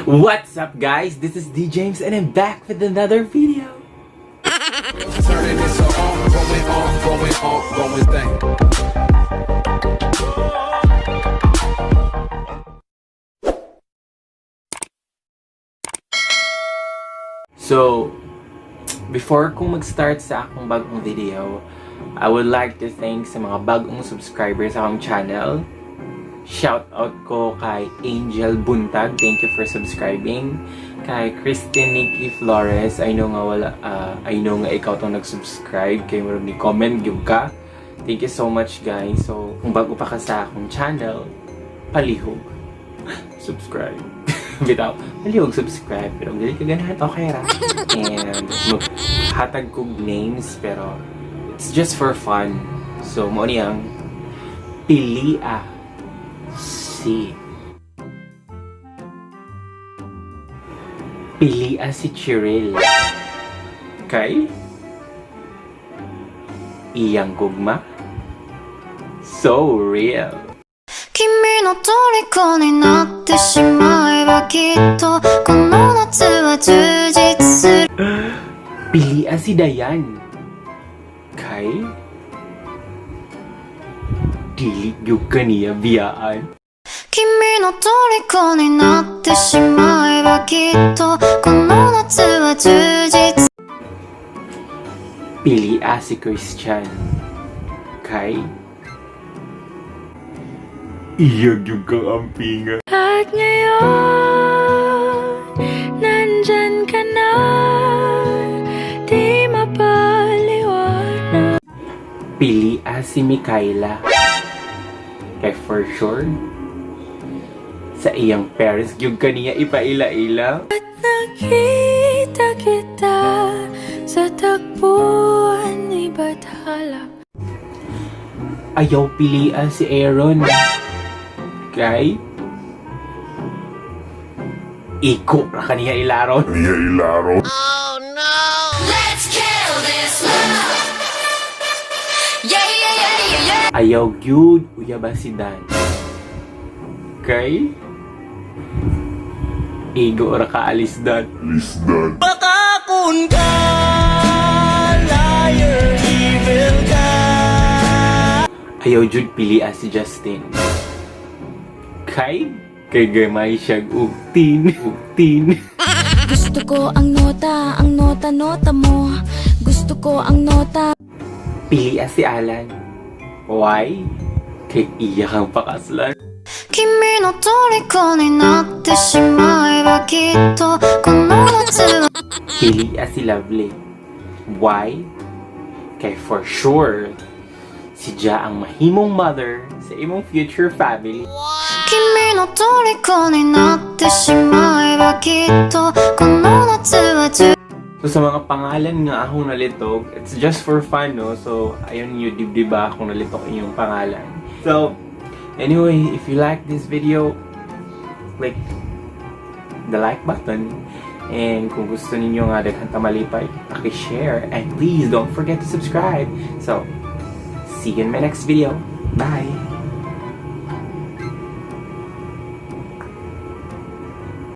What's up, guys? This is D James and I'm back with another video. Turning this a ongoing, ongoing, ongoing thing. So, before kong mag-start sa akong bagong video, I would like to thank sa mga bagong subscribers sa akong channel. Shout out ko kay Angel Buntag. Thank you for subscribing. Kay Christine Nikki Flores. I know nga wala, I know nga ikaw tong nag-subscribe. Kay murag ni comment gyud ka. Thank you so much, guys. So, kung bago pa ka sa akong channel, palihog subscribe. Bitaw, palihog subscribe. Pero kung dili ka ganahan, okay ra. And maghatag kog names, pero it's just for fun. So, mo niyang Pilia si Pilia si Cheryl. Kay iyang gugma so real. 君の虜になってしまえばきっとこの夏は充実する。 Pilia si Dayan. Kay dili gyud kaniya biyaan. 君の虜になってしまえばきっとこの夏は充実。 Pilia si Christian. Kay iya gyud kang ampinga. At ngayon, nandyan ka na, di mapaliwanag. Pilia si Mikaela. Kay for sure, sa iyang parents gyud kaniya ipaila-ila. Nakita kita sa tagpuan ni Bathala. Ayaw pilia si Aaron. Kay iko ra kaniya ilaron. Let's kill this love. Yeah. Ayaw gyud uyaba si Dan. Kay igo ra ka alis Dan. Baka kun ka, liar, evil ka. Ayaw jud pilia si Justin. Kay gamay siya ugtin, ugtin. Gusto ko ang nota, nota mo. Gusto ko ang nota. Pilia si Alan. Why? Kay iya kang pakaslan. 君の虜になってしまえばきっとこの夏は。 Pilia si Lovely. Why? Kay for sure, si Ja ang mahimong mother sa imong future family. 君の虜になってしまえばきっとこの夏は充。 So sa mga pangalan nga akong nalitog, it's just for fun, no? So, ayun yun, dibdiba akong nalitog inyong pangalan. So, anyway, if you like this video, click the like button. And kung gusto ninyo nga daghan ta malipay, paki-share. And please don't forget to subscribe. So, see you in my next video. Bye!